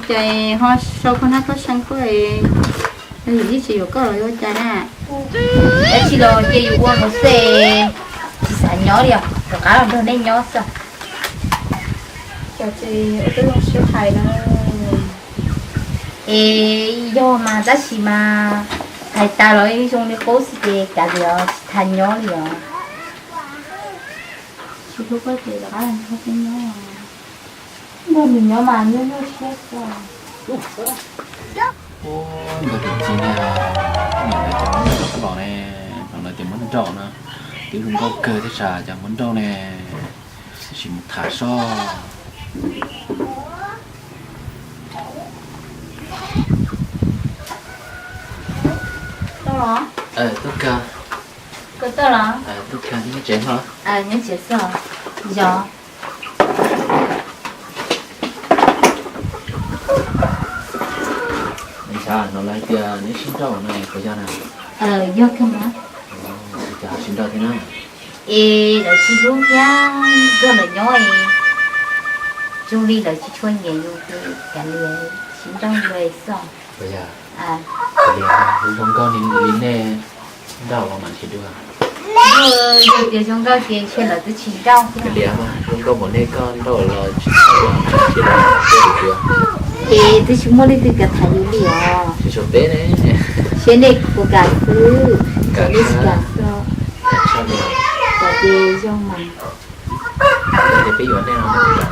Ces ho sau koj hnab koj seev koj, yus yeej tsis yuav koj los yuav cas na. Dab tsi los ces yus ua mus xwb, tsis xav nyob li os, rov qab los nrog nej nyob xwb. Cov txiv ua tub zoo siab hais na. Es yog mas tab sis mas hais tas los zoo li qub xwb ces kav liam tsis tham nyob li os. Tsis hlub koj ces rov qab los nrog peb nyob. Nrog nws nyob mas nyuaj nyuaj siab xwb. Ua, nkawd tseem ci ne, niam lawv cov muab nrauj los ne, no lawv tias muab nrauj na, twb zoo nkauj kawg thiab sas cas muab nrauj ne, tab sis mus tham soj. Tuaj los? Tuaj kawg. Koj tuaj los? Tuaj kawg, nyob tsev xwb los? Nyob tsev xwb os. Yog. Ntshe no lawv tias neb sib nrauj no puas yog na? Yog kawg mas. Cas ho sib nrauj thiab na? Es lawv tsis hlub thiab nrog lawv nyob es zoo li lawv tsis tshua nyiam yus ces kav liam sib nrauj li xwb. Puas yog? Kav liam, zoo nkauj li nej nrauj los mas nrhiav dua. Yog tias zoo nkauj ces ntshe lawv twb tsis nrauj thiab. Kav liam mas zoo nkauj npaum nej koj nrauj los tsis txhob ua, ntshe lawv tsis nrauj. Ces twb tsis muaj leej twg kam tham yus li os. Tsis tshua peb ne. Siab nej puas kam xwb, kam nej tsis kam xwb. Kam ces zoo mas. Yog tias peb yuav nej no nej puas kam?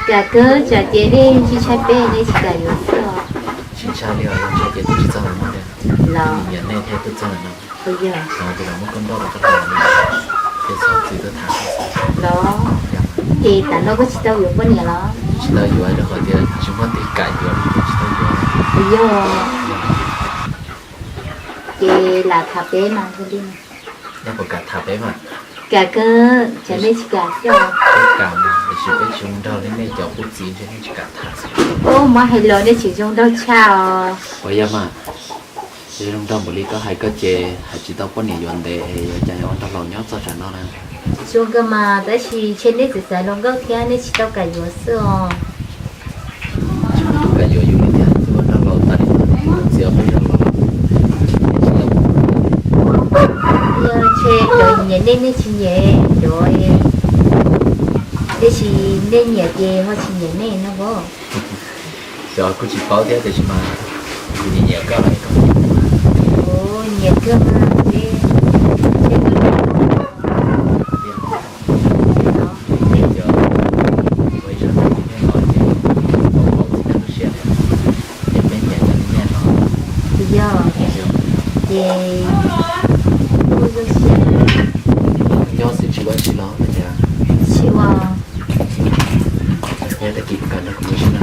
Kam kawg, tsam ces nej tsis ntshai peb nej tsis kam yuav xwb os. Tsis ntshai li os, yog ntshai ces twb tsis txog lawm no. Los nyiam nej thiaj tuaj txog lawm no. Puas yog? Ces los muab koj nrauj rau koj tham no, ces txhob txwm tuaj tham. Los ces tam no koj tsis tau yuav poj niam los? Tsis tau yuav rau qhov tias tsis muaj leej twg kam yuav, tsis tau yuav. Puas yog? Ces lam tham peb mas. Nej puas kam tham peb mas? Kam kawg, tsam nej tsis kam xwb. Peb kam mas, tiam sis peb tsis zoo nraug li nej cov qub txiv ntshe nej tsis kam tham xwb. Ub, muab hais los nej tseem zoo nraug tshaj os. Puas yog mas? Zoo nraug npaum li koj hais koj ces hais tsis tau poj niam yuav ntev, yuav cas yuav ua nraug laus nyob txog tsam no na. Zoo kawg mas, tab sis ntshe nej txawm xav hluas nkauj thiab nej tsis tau kam yuav xwb os. Tsis muaj tus kam yuav yus li tiag, twb ua nraug laus tas li no, txiv peb nraug laus. Yog ntshe cov nyiam nej nej tsis nyiam cov, tiam sis nej nyiam ces ho tsis nyiam nej no as. Xyov, kuj tsis paub thiab, tiam sis mas kuv nyiam nyiam koj los koj nyiam kuv. Ua, nyiam kawg mas, ntshe, ntshe kuv nyiam koj. Tiag, tiag, cov ua ib zaj ntawv li nej los ces paub paub txiv neej lub siab tiag, ces peb nyiam cov li nej no. Yog, ces kuj zoo siab. Nyob xwb tsis ua tsi los tias. Tsis ua. Nyob tag kis kuv kam nrog kuv mus ib zaug na.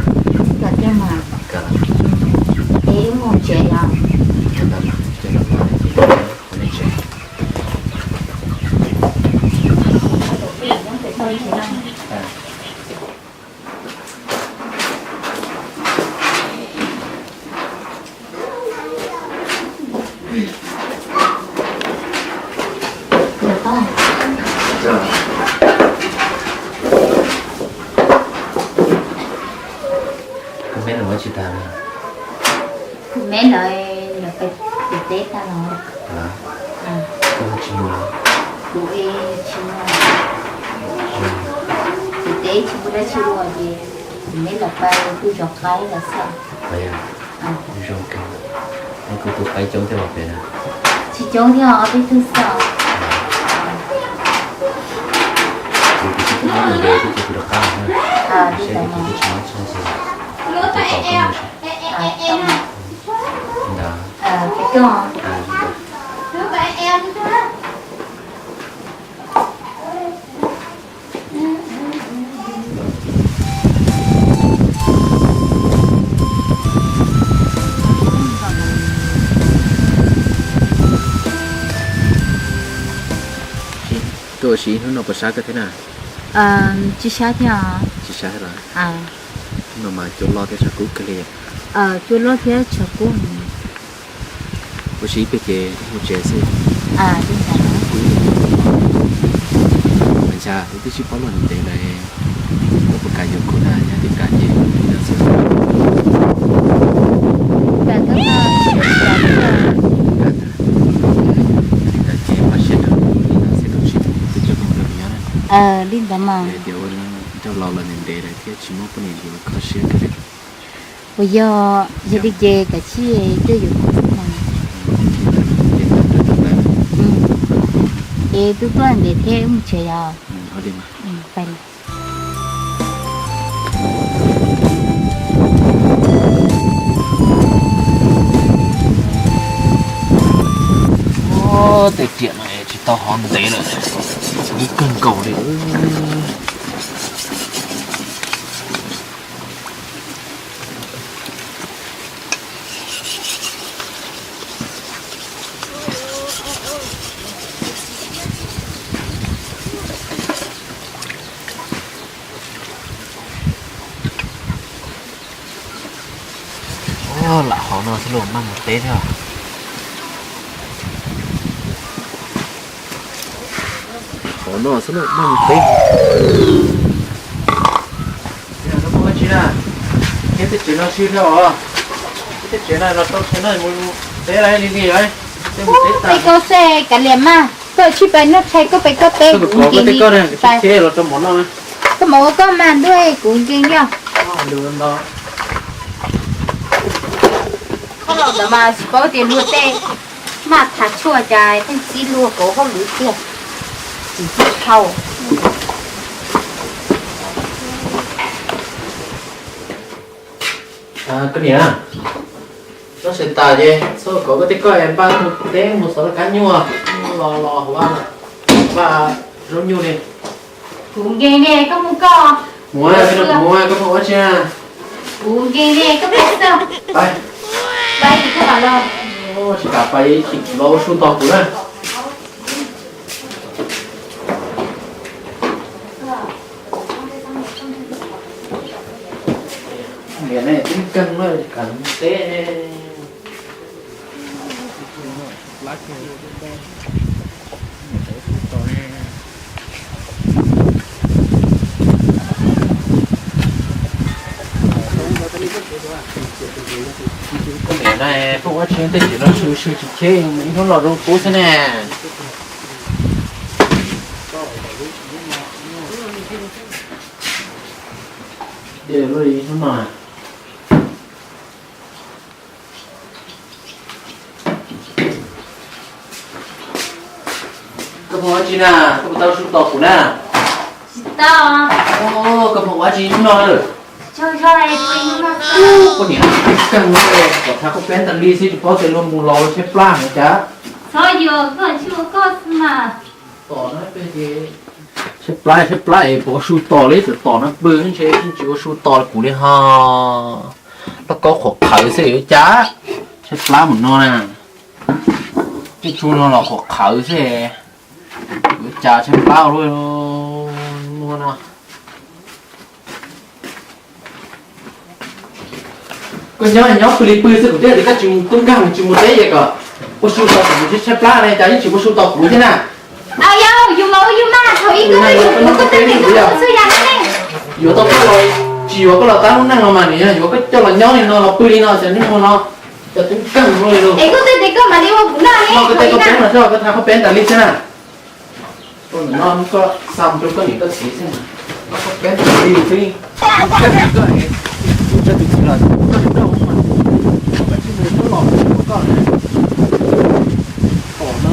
Kam thiab mas. Kam. Es wb mus tsev os. Ntawd mas coj los mus ces mus nej tsev. Kuv me los ua tsis tag li. Kuv me lawv, lawv pem teb tag los. Koj tsis mus los? Kuv tsis mus. Pem teb tsis muaj dab tsi ua ces kuv me lawv pem kuj zov qaib lawm xwb. Zoo kawg. Es kuv tus qaib coob thiab los pem na? Tsis coob thiab, ob peb tug xwb. Kuv tsis tau muab mus ntev thiab ces kuv rov qab na. Seb tias kuv twb tsis muab txog ces kuv tus tos koj mus seb. Ntawd. Tuaj ua si hnub no puas sab koj thiab na? Tsis sab thiab. Tsis sab los? Hnub no mas cua loj thiab tshav kub kawg li. Cua loj thiab tshav kub. Ua si ib pliag ces mus tsev xwb. Ntshai wb twb sib paub los ntev lawm, koj puas kam yuav kuv na? Yog tias kam ces mus li ntawd xwb. Li ntawd mas. Tias ua ncauj laus los ntev ntev lawm thiab tsis muaj poj niam yuav kho siab kawg li. Uas yog, yog li ces kav tsij tuaj yuav kuv xwb mas. Ces tuaj tuaj ntev thiab wb mus tsev yog. Tej riam no tsis tau hov ntev lawm, ib kawg nkaus li. Lam hov no xwb los maj mus teb thiab. Hov no xwb los maj mus teb. Tsis na, thiab tej tsev no sib thiab os. Tej tsev no los tau tsev no mus teb li li. Tej koj xwb kav liam mas, koj tsis pais noj tshais koj pais koj teb kuv nkees li. Koj mus ua koj mas ntuj, kuv nkees li os. Koj los ntawd mas tsis paub tias luag tej maj tham tshuaj cas pheej txib luag kauv hauj lwm tiag. Tsis txib dhau. Koj niam, txhob xav tas ces txhob kov koj tej koj es npaj mus teb mus xov laj kab nyuaj los los hauv vaj, npaj zaub nyuj li. Kuv nkees li, koj mus koj. Mus, koj mus ua tsi? Kuv nkees li, koj pais xwb. Pais, pais tsis kam los. Tsis kam pais, los ua su tos kuv na. Niam ne, tib nkeeg na, tsis kam teb. Niam ne, pheej ua tsi tej tsev no swm swm tsis cheb, ib hnub los zoo kub xwb ne. Ib hnub no. Koj mus ua tsi na, koj puas tau su tos kuv na? Tsis tau. Koj mus ua tsi hnub no lawm? Koj niam kawg, kom thav koj peb tas li xwb tsis paub tias luag mus los ua tsheb plab no cas. Txhob yuam koj, tsis ua koj xwb mas. Tsheb plab, tsheb plab es puas ua su tos li, txawm tom no pw ntshe tsis ua su tos kuv li ho. Loj kaub qhuav qhawv xwb yuav cas, tsheb plab mus no na. Tej tsu no los qhuav qhawv xwb, yuav cas tsheb plab ua luaj muag no. Koj nyob nyob pw li pw xwb, kuv twb hais tias koj tsis mus tub nkeeg tsis mus teb es kom ua su tos kuv, tsheb plab ne cas yeej tsis ua su tos kuv thiab na. Yog, yus mas ua yus mas, thaum ub koj twb yuav kuv, koj twb tias koj ua txhua yam ne. Yuav tau koj los, tsis yuav koj los tab lub neej no mas nws yog yuav koj coj los nyob li no los pw li no xwb, hnub no cov tub nkeeg no li no. Es koj twb tias koj mam li ua kuv noj ne. Koj tej koj peb no, koj thav koj peb tas li xwb na. Ua ntawm no koj xa mus rau koj niam koj txiv xwb, koj peb tas li xwb. Koj niam koj, kuv coj tus txiv los koj niam koj ua mas, koj tsis mus koj los ua koj na. Pom no.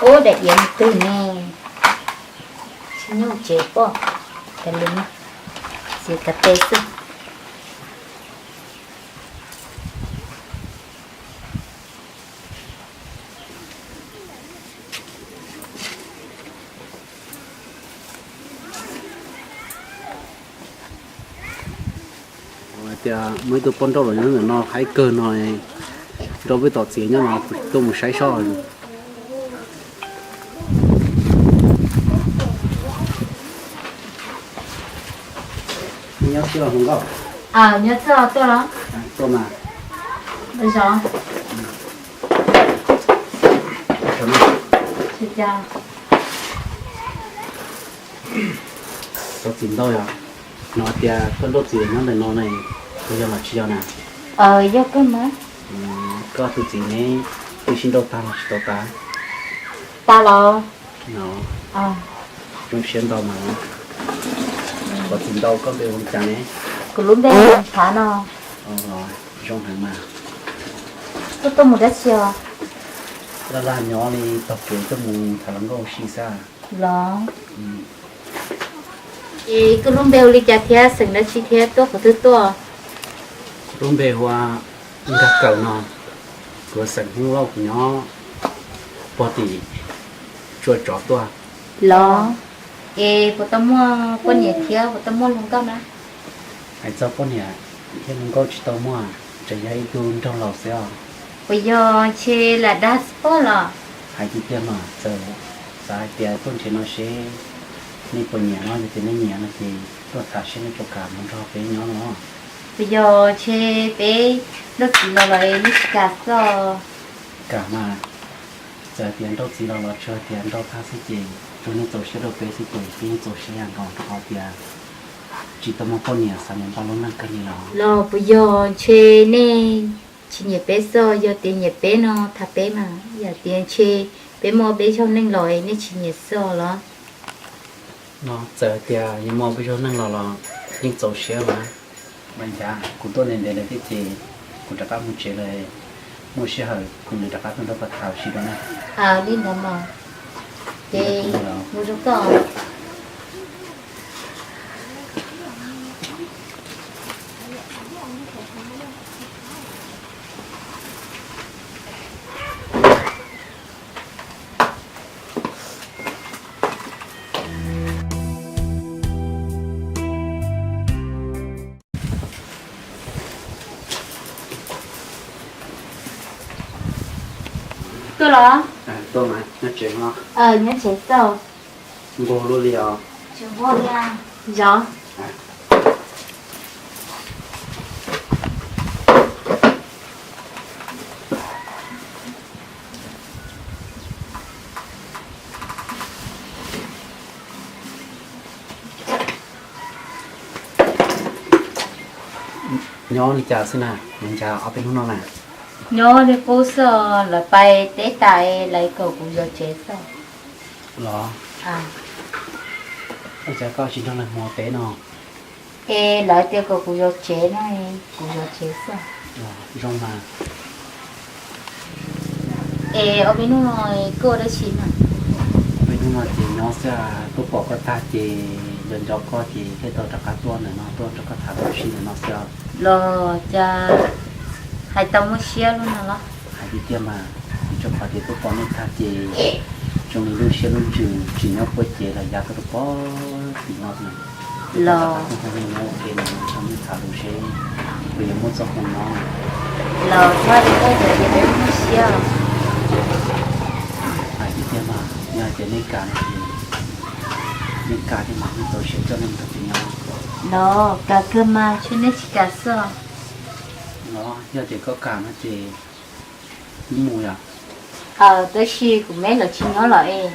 Ub, daim iav mus twg ne? Tsis nyob tsev pob, tas li no, txiav tav tes xwb. Hais tias muaj ib tug poj nrauj los nyob ntawm no haib kawg no, nrog peb tom txiv nyob no, tuaj mus saib seb. Nyob txhij los hluas nkauj? Nyob txhij los tuaj los? Tuaj mas. Zov. Tsis cas. Koj txiv ntau yog, hnov tias koj nrauj txiv nyob ntawm no ne, puas yog los tsis yog na? Yog kawg mas. Koj tus txiv ne, twb sib nrauj tag los tsis tau tas? Tas los. No, zoo siab ntau mas. Koj txiv ntau, koj npe hu li cas ne? Kuv lub npe hu Ntshav no. Zoo heev mas. Koj tuaj mus dab tsi os? Laj laj nyob li, taug kev tuaj mus tham hluas nkauj ua si xwb. Los, es koj lub npe hu li cas thiab xeem dab tsi thiab tuaj qhov twg tuaj? Lub npe hu ua Nkag Kawm no, kuv xeem Hmoob Lauj, kuv nyob puag tim Tsua Tsov tuaj. Los, es puas tau muaj poj niam thiab puas tau muaj hluas nkauj na? Hais txog poj niam thiab hluas nkauj tsis tau muaj, tseem yog ib tug nraug laus xwb os. Puas yog ntshe lam dag xwb pob los? Hais tiag tiag mas, txawm xav hais tias tuaj nrhiav no seb nej puas nyiam no, yog tias nej nyiam no ces tuaj tham seb nej puas kam mus nrog peb nyob no. Puas yog ntshe peb nrauj txiv los los nej tsis kam xwb? Kam mas, txawm tias nrauj txiv los los tsuas tias nrauj tag xwb ces tsuas nej txaus siab rau peb xwb ces peb yeej txaus siab ib yam nkaus rau qhov tias tsis tau muaj poj niam xav mus npaj lub neej kawg li los. Los puas yog ntshe nej tsis nyiam peb xwb? Yog tias nyiam peb no tham peb mas, yog tias ntshe peb muaj peb zaug neej los nej tsis nyiam xwb los? No txawm tias yuav muaj peb zaug neej los los yeej txaus siab mas. Mas ncav kuv tuaj ntev ntev lawm thiab ces kuv rov qab mus tsev lawm, muaj sij hawm kuv mam rov qab tuaj nrog koj tham ua si dua na. Li ntawd mas, ces mus zoo koj. Tuaj los? Tuaj mas, nyob tsev no. Nyob tsev xwb. Nquag luaj li os. Tsis nquag li. Zov. Nyob li cas xwb na, nyob li cas ob peb hnub no na? Nyob li qub xwb, lawv pais teb tas lawv kom kuv zov tsev xwb. Los, ua cas koj tsis nrog lawv mus teb no? Es lawv tias kom kuv zov tsev no, kuv zov tsev xwb. Zoo mas. Es ob peb hnub no koj ua dab tsi na? Ob peb hnub no ces nyob xwb, tuaj pom koj tag ces nco nco koj ces thiaj tau rov qab tuaj ntawm no tuaj nrog koj tham ua si ntawm no xwb. Los cas hais tau muaj siab lub no los? Hais tiag tiag mas, vim rau qhov tias tuaj pom nej tag ces zoo li lub siab lub ntsws tsis nyob puab cev los ya tuaj rau puag tim no na. Los, nyob ua ke no nrog nej tham lus seb puas yuav muaj txoj hmoo no. Los txhob tias koj cov tias peb muaj siab. Hais tiag tiag mas, yog hais tias nej kam no ces nej kam thiab mas, nej txaus siab coj nej mus nrog peb nyob. Los kam kawg mas, tsuas nej tsis kam xwb. Los yog tias koj kam no ces wb mus yom. Tab sis kuv meb lawv tsis nyob los es.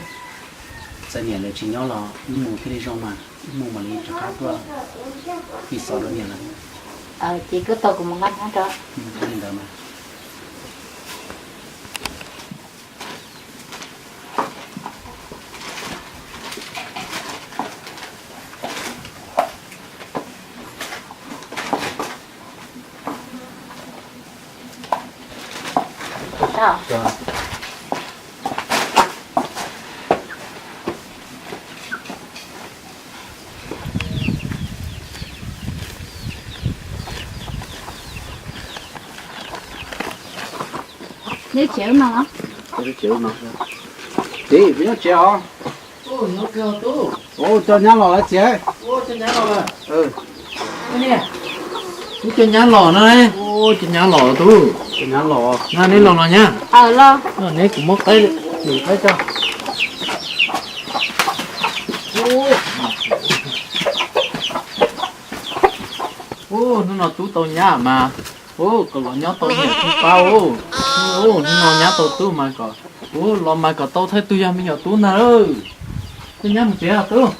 Txawm niam lawv tsis nyob los wb mus thiaj li zoo mas, wb mus mam li rov qab tuaj tiv xov rau niam lawv. Ces koj tos kuv mus nqa hmoov rau. Li ntawd mas. Neb tsev no los? Tsev no. Txiv, kuv nyob tsev os. Ua cov nyab los lawm txiv. Ub, cov nyab los no. Ub, cov nyab los tub. Cov nyab los. Neb los los nyab. Neb kuv muab qaib, qaib coj. Ub, hnub no tub tau nyab mas. Ub, kom los nyob tau niam thiab pab ub. Ub, hnub no nyab tau tub mas kom, ub, los mas kom tau thawj tug yog me nyuam tub ntag lauj. Koj nyab mus tsev os tub.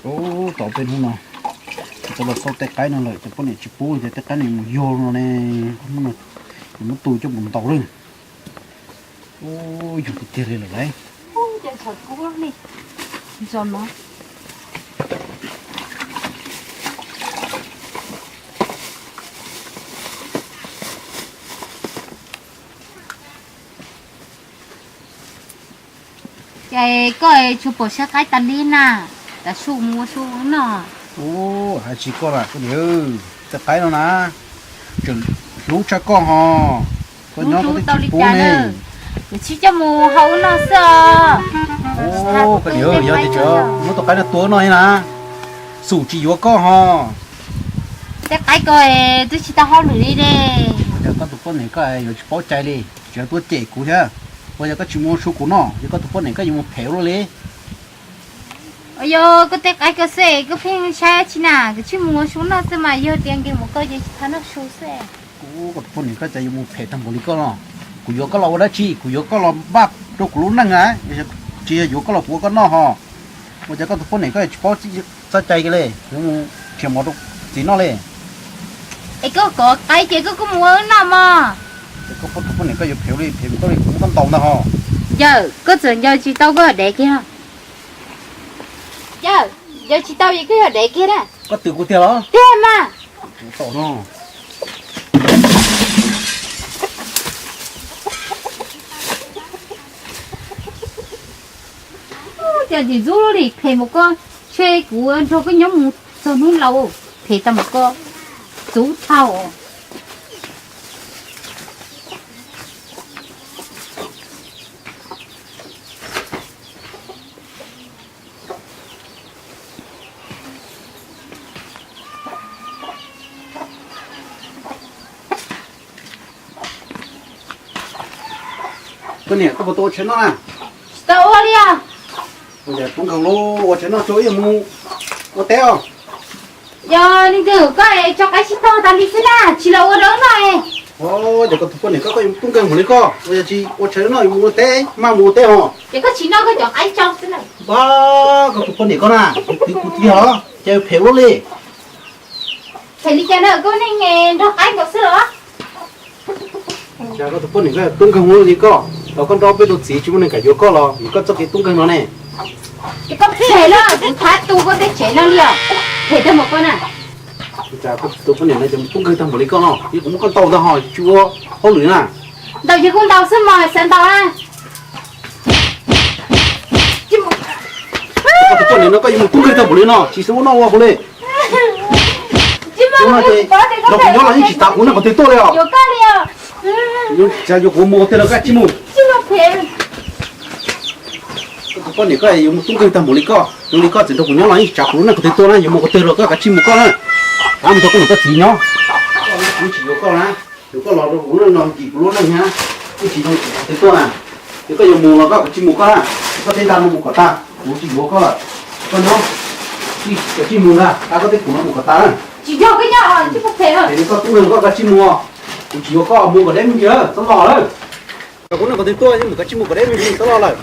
Ub, tau peb hnub no, tau los xauj tej qaib no lawm, cov poj niam tsis pub tias tej qaib no mus yog no ne, hnub no muab tu coj mus ntaus lawm. Ub, yog tiag tiag li lawm lauj. Ces koj tsuas pom saib qaib tas li na, tas su mus ua su no. Ub, hais tsis koj lam koj niam, tej qaib no na, tseem hlub tshaj koj ho. Koj nyob koj twb tsis pub ne. Nws tsis coj mus hau ub no xwb os. Ub, koj niam, yog tias tseem muab tus qaib no tua ub no li na, xum tsis yuav koj ho. Tej qaib ko twb tsis tau hauj lwm li ne. Ua cas koj tus poj niam koj yuav tsis paub cai li, tseem tuaj cem kuv thiab. Ua cas koj tsis mus ua su kuv noj, yog koj tus poj niam koj yuav mus phem ua luaj li. Yog koj tej qaib ko xwb koj pheej saib tsi na, koj tsis mus ua su noj xwb mas yog tias nkeeg mus koj ces tsis tau noj su xwb. Ub, koj tus poj niam koj cas yuav mus phem tag npaum li koj no. Kuv yuav koj los ua dab tsi? Kuv yuav koj los npaj rau kuv lub neej na, tsis yog yuav koj los kuv ua koj noj ho. Ua cas koj tus poj niam koj tsis paub txoj cai kiag li, yuav mus nrhiav mov rau txiv noj li. Es koj kov qaib ces koj kuj mus ua wb noj mog. Ces koj tus poj niam koj yuav phem li phem koj li kuv muab koj ntaus ntag ho. Yawm, koj txawm ncaws tsis tau koj yog dev kiag. Yawm, ncaws tsis tau es koj yog dev kiag na. Koj twm kuv tiag los? Tiag mas. Tom no. Cas ntxim ntxub li phem mus koj, ntshe kuv nrog koj nyob mus txog hnub laus, phem tag mus koj, ntxub dhau. Koj niam, koj puas tau ua tshais noj na? Tsis tau ua li os. Ua cas tub nkeeg lub ua tshais noj tso ib mus ua teb os. Yog leej twg koj es tso qaib sib tog tas li xwb na, tsis los ua rau noj. Ua cas koj tus poj niam koj, koj yuav tub nkeeg npaum li koj, ua cas tsis ua tshais noj yuav mus ua teb, maj mus ua teb os. Ces koj tsis noj koj cov qaib tso xwb na. Npab, koj tus poj niam koj na, twv kuv tiag os, cas yuav phem ua luaj li. Phem li cas na, koj neeg nrog qaib nkaus xwb los? Cas koj tus poj niam koj tub nkeeg ua luaj li koj, los koj nrauj peb tug txiv tsis muaj neeg kam yuav koj los vim koj txoj kev tub nkeeg no ne. Ces koj phem lawm, kuv thab tu koj tej tsev no li os, phem tag npaum koj na. Cas koj tus poj niam no ces tub nkeeg tag npaum li koj no, yog kuv muab koj ntaus ntag ho tsis ua hauj lwm na. Ntaus ces kuj ntaus xwb mas xav ntaus na. Koj tus poj niam no koj yuav mus tub nkeeg tag npaum li no tsis xav ua noj ua haus li. Hnub no ces nrog kuv nyob los yeej tsis tas kuv neej qhov twg tuaj li os. Cas yuav kuv mus qhov twg los koj kav tsij mus. Koj tus poj niam koj yuav mus tub nkeeg tag npaum li koj, zoo li koj txawm nrog kuv nyob los yeej tsis tas kuv lub neej qhov twg tuaj na, yuav mus qhov twg los koj kav tsij mus koj na. Koj mus nrog koj niam koj txiv nyob, yeej tsis yuav koj na. Yog koj los rau kuv no nkim kuv lub neej na, yeej tsis zoo tsis qhov twg tuaj na. Yog koj yuav mus los koj kav tsij mus koj na, koj teb ntag no mus kom tag, kuv tsis yuav koj lawm. Koj nyob, kav tsij mus ntag, tag koj teb kuv no mus kom tag na. Tsis yog koj nyob, tsis phem. Koj tub nkeeg koj kav tsij mus, kuv tsis yuav koj, mus kom deb me ntsis, txhob los lawm. Kuv neej qhov twg tuaj yeej mus kav tsij mus kom deb me ntsis, txhob los lawm.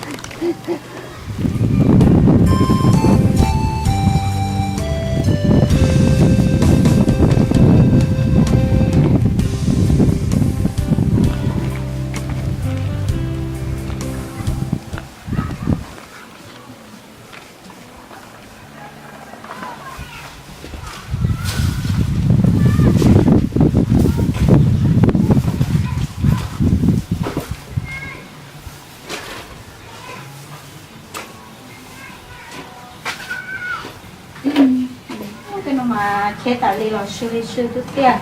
Tej no mas khiav tas li los sw li sw xwb tiag.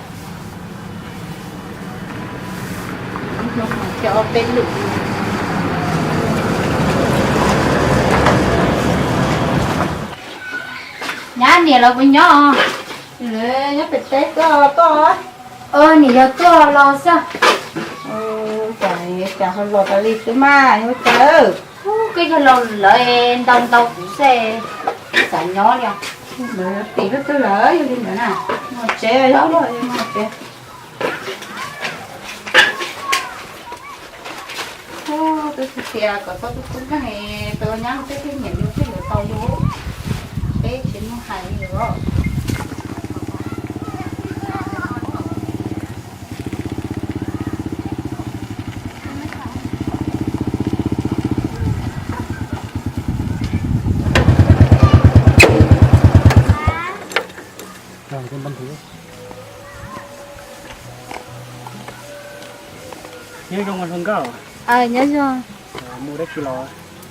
Khiav ob peb lwm. Ab, niam los puas nyob? Nyob pem teb tuaj koj. Niam yog tuaj los xwb. Cas cas ho los tas li xwb mas, ua cas? Koj yog los lawv ntau ntau kuv xwb, xav nyob li os. Tim lub twg lawm, yog li ntawd na, tsev loj loj tsev. Twb tias kom txhob tub tub koj ne, tau nyab peb thiaj nyiam yus thiaj yuav tau yus, peb tsis muaj hais li os. Nyob zoo hluas nkauj. Nyob zoo. Mus dab tsi los?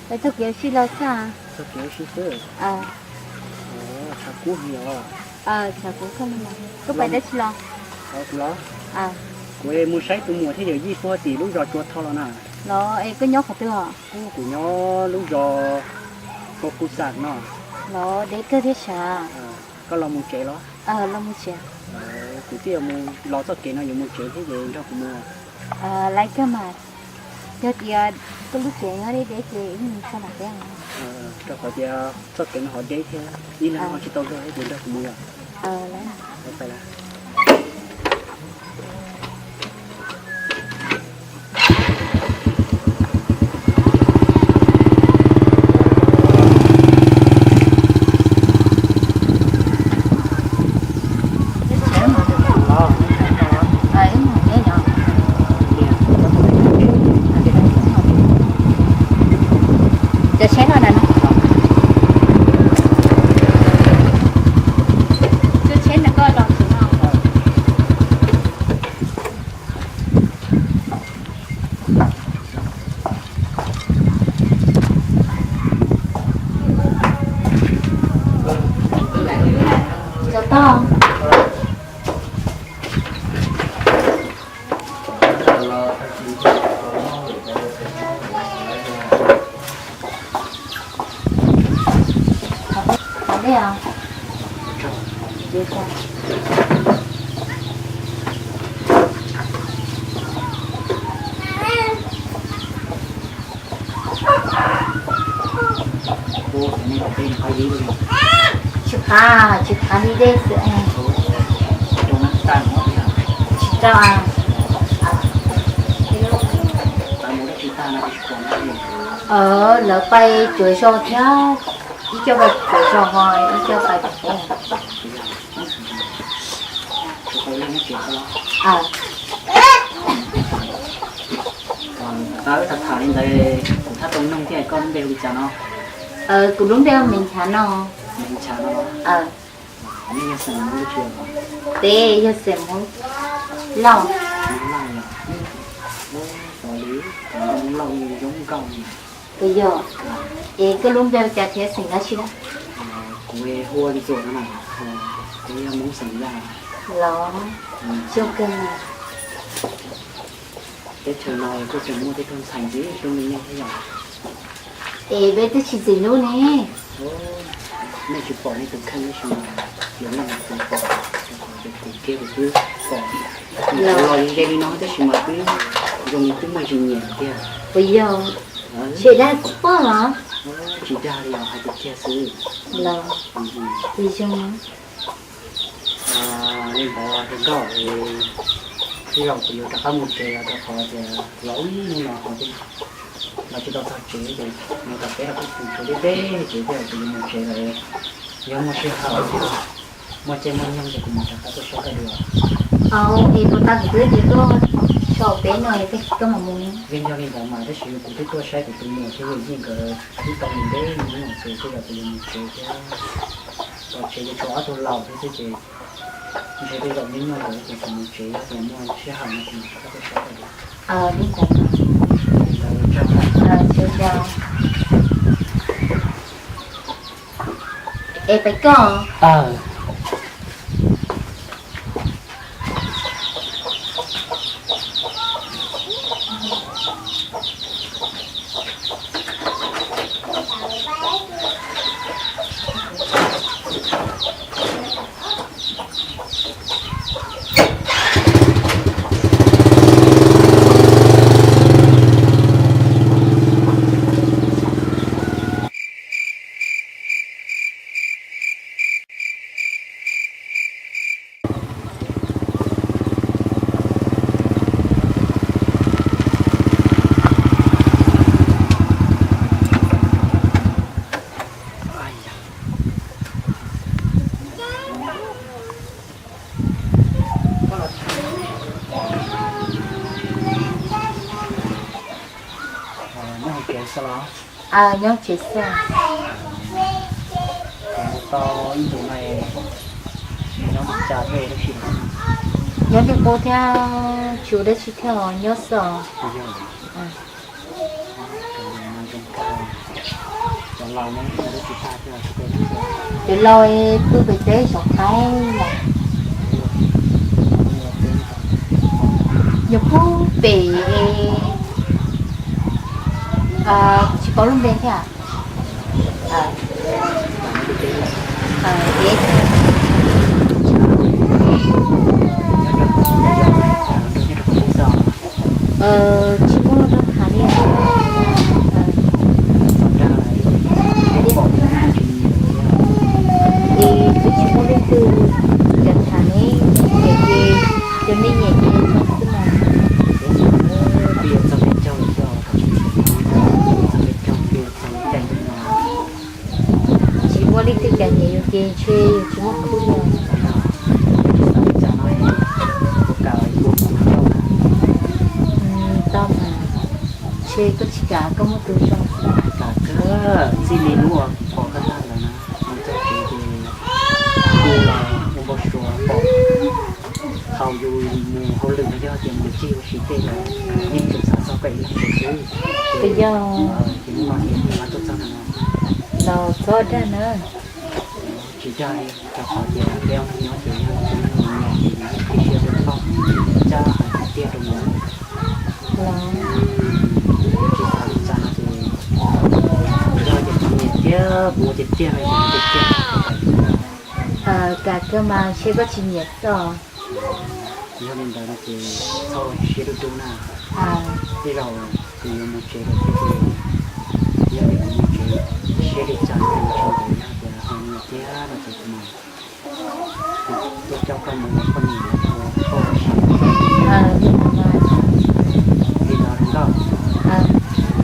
Txog kev ua si los xwb. Txog kev ua si xwb. Tshav kub heev os. Tshav kub kawg li. Koj pais dab tsi los? Kuv los? Kuv mus saib tus muam thiab yawm yij puag tim lub zos Tsua Tho los na. Los es koj nyob qhov twg os? Kuv nyob lub zos Kos Kus Xam no. Los deb kawg thiab sav. Koj los mus tsev los? Los mus tsev. Kuv twb yuav mus los txoj kev no yuav mus tsev thiab ces nrog kuv mus. Laiv kawg mas, yog tias koj lub tsev nyob deb deb ces wb mus so nram teb. Rau qhov tias txoj kev no ho deb thiab ib leeg ho tsis tau luag thiab ces nrog kuv mus yom. Cov tsheb no na. Cov tsheb no koj los txog no. Cov toj. Hov dej os. Tsis phav, tsis phav li dej xwb. Tsis tau. Lawv pais cuav zos thiab, ib co pais cuav zos ho ib co pais pem teb. Tau tham tham li ntawd, kuv thab tau noog thiab, koj lub npe hu li cas no? Kuv lub npe hu Me Nchav no. Me Nchav no. Peb yog xeem Hmoob Lauj. Hmoob Lauj, Hmoob Lauj zoo nkauj. Puas yog? Es koj lub npe hu cas thiab xeem dab tsi na? Kuv hu Ntxuam no na, kuv yog Hmoob xeem Yaj. Los, zoo kawg. Teb chaws no kuj tseem muaj tej tug ntxhais ntxim hlub li nej thiab yom. Es peb twb tsis ntxim hlub ne. Nej tsis pom nej tus kheej tab sis mas yog nej tus pom, rau qhov tias kuv kiag kuv twb pom. Los ze li no tab sis mas twb zoo li twb muaj ntsis nyiam tiag. Puas yog? Tsis dag tsis pom los? Tsis dag li os, hais tiag tiag xwb. Los, tsis zoo. Li ntawd hluas nkauj, tej zaum kuv yuav rov qab mus tsev rau qhov tias los ib hnub no ho los tsis tau txog tsev ces mus tom peb los kuj tus tshuav deb deb ces tej zaum kuv yuav mus tsev lawm. Yog muaj sij hawm, muaj caij muaj nyoog ces kuv mam rov qab tuaj saib koj dua. Au, es puas tau kuv twb tias tuaj so peb no es koj mam mus ne. Yeej yog li ntawd mas tab sis kuv twb tuaj saib kuv tus muam thiab yawm yij nkawd twb tau mus deb hnub no ces tej zaum kuv yuav mus tsev thiab. Los tsev yuav tshuav ob tug laus thiab xwb ces ntshe tej zaum nyuaj nyuaj ntawd ces kuv mus tsev, yog tias muaj sij hawm no kuv mam rov qab tuaj saib koj dua. Li ntawd, es pais koj. Nyob tsev xwb. Nyob li qub thiab tsis ua dab tsi thiab os, nyob xwb os. Cov laus pw pem teb saum qaib os. Yog pub pem, kuv tsis paub lub npe thiab. Tsis muaj lub npe tham li. Es twb tsis muaj leej twg cov tham ne, nyiam ces, cov nej nyiam ces zoo xwb mas. Tsis muaj leej twg cov nyiam yus ces ntshe yus tsis muaj khub li. Tau mas, ntshe koj tsis kam koj muaj tus zoo. Txij li hnub uas kuv pom koj tag lawm na, mus txog tsev ces kuv los ua npau suav pom thaum yus mus hauj lwm los yog tias mus cig ua si tej los yeej tsuas xav txog koj ib leeg xwb. Ces hnub no ces kuv tuaj txog no los txhob dag na. Tsis dag li, rau qhov tias peb ob leeg nyob ces yog tus neeg mus nyuam ces yus yeej qhib siab ua txhoj cab hais tiag tiag rau yus. Tsis xav li cas no ces yog tias kuv nyiam thiab kuv ua tiag tiag no ces kuv tiag tiag. Kam kawg mas ntshe koj tsis nyiam xwb os. Yog li ntawd no ces txhob siab dub dub na. Tej zaum kuv yuav mus tsev lawm thiab ces yog tias kuv mus tsev siab li cas no ces tsis ntev, yog tias ho nyiam thiab no ces kuv mam tuaj coj koj mus ua poj niam los yog ua poj ua sev. Li ntawd nkauj,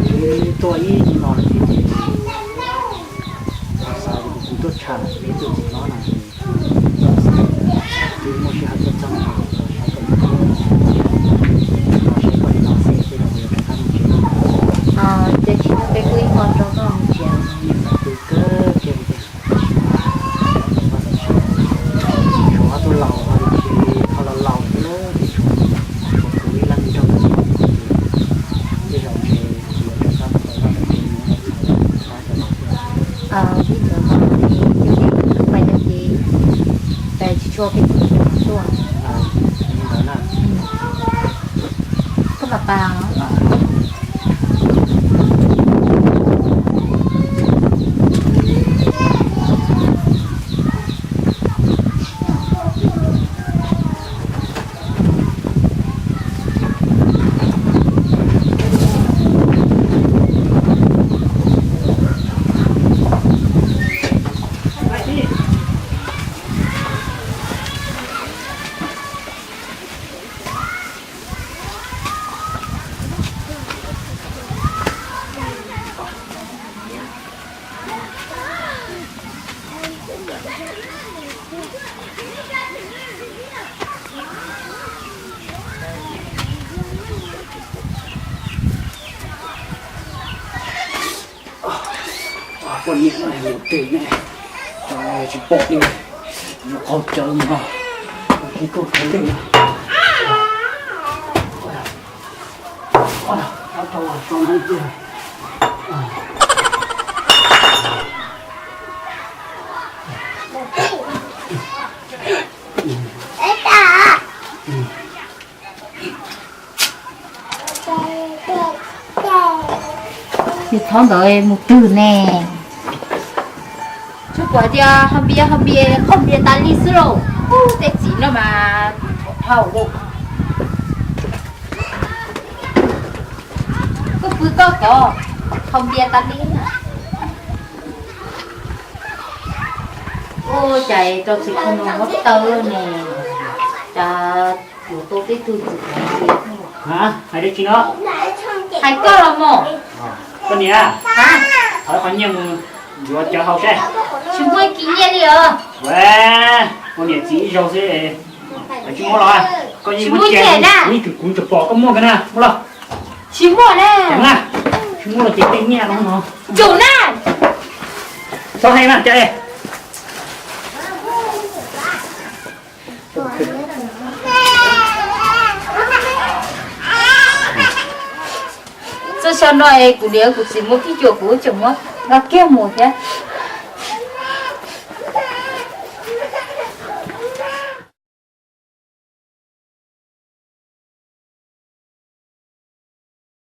wb tuaj ib hnub no lawm thiab ces kuv xav tias kuv tuaj tsham peb tus txiv hlob no ces wb muaj sij hawm tuaj txog no los saib koj ib hnub, los saib koj li no xwb tej zaum kuv yuav rov qab mus tsev. Ces tsis muaj peb kuj ib hmo rau koj mus tsev. Xav pw kawg kiag li tiag. Tshuav ob tug laus ho li tsis ho laus laus thiab lawm ces tshuav, tshuav kuv ib leeg nrog koj mus ces tej zaum ntshe kuv yuav rov qab mus tau vaj tau tsev mus los txog pab cov laus thiab. Li ntawd mas ces coj nej tus pais no ces pais tsis tshua peb tus tuaj. Li ntawd na. Koj mam pais. Poj niam no mus twg ne, tsis pom li, nyob qaug cawv no, tsis tuaj khav ntev. Yog thaum ntawd mus twg ne? Tsuas pom tias ho npias ho npias qhov npias tas li xwb lauj. Ub, tej txiv no mas hau lauj. Koj pw koj ko, ho npias tas li. Ua cas rau txiv qhov no muab tawb ne, cas yuav tau peb tug txiv qhov npias. Hais dab tsi no? Hais koj los mog. Koj niam, thov qhov nyiaj mus yuav cawv haus seb. Tsis muaj kiag nyiaj li os. Ua niam txiv ib zaug xwb, tsis muaj los. Koj yeej muaj kiag na, ib tug kuv tsuas pom koj muaj kiag na, muaj los. Tsis muaj na. Muaj los ces tej nyiaj no no. Tsum na! Txhob hais mas cov. Txoj xyoo no es kuv niam kuv txiv muab kib cuam kuv tseem muab nqa kiag mus thiab.